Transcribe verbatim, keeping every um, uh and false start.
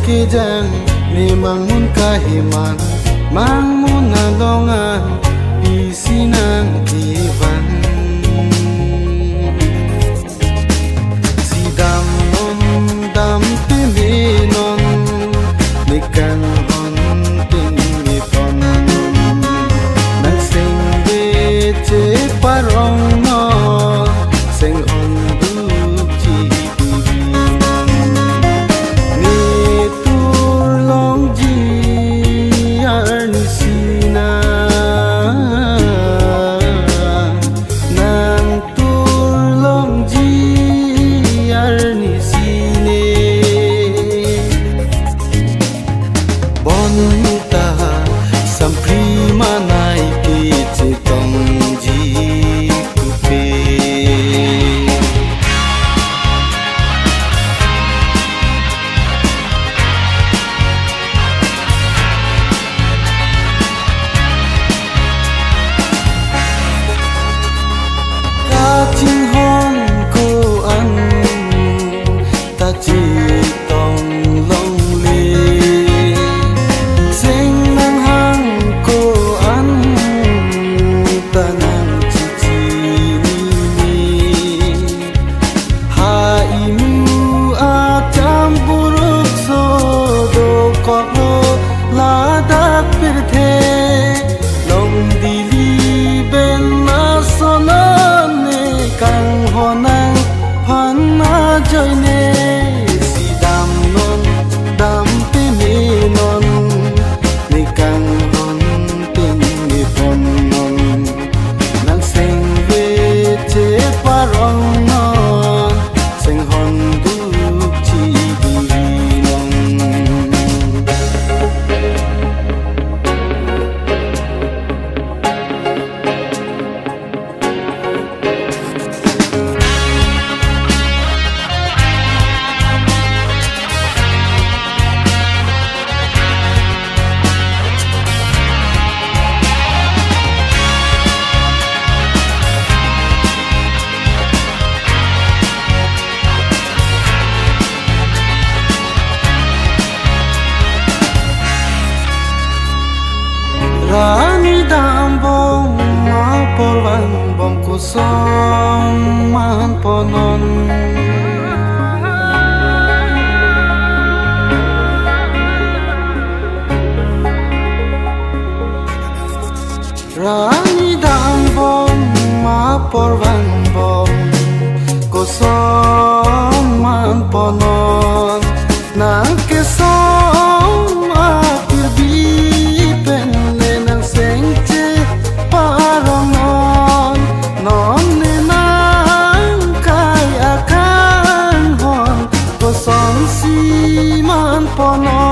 Kejang ne mangmun kaheman, mangmun along an pisi nangkevang. Si damnon, dam peme non, ne kanghon peme pon. Nang sengve cheparong non, senghon dukji. Ne turlongji arnisi nang, nang turlongji arnisi ne. Bonta sampri manai kechetongji pupe. Kachinghon ko-an ta chetong longle, seng nanghang ko-an ta nangchechinine. Ha imu acham buruk so dokoklo ladak pirthe, long dili ben masonon ne kanghon nangphan ajoine. Si damnon, dam peme non, ne kanghon peme pon non. Nang sengve cheparong non, senghon dukji diri non. Ra ne dambom apor vangbom, koson man pon non. Ra ne dambom apor vangbom, koson man pon non. Nang kesom apirbi pen le nang seng cheparong non. Non ne nang kai akanghon, kosonsi man pon non.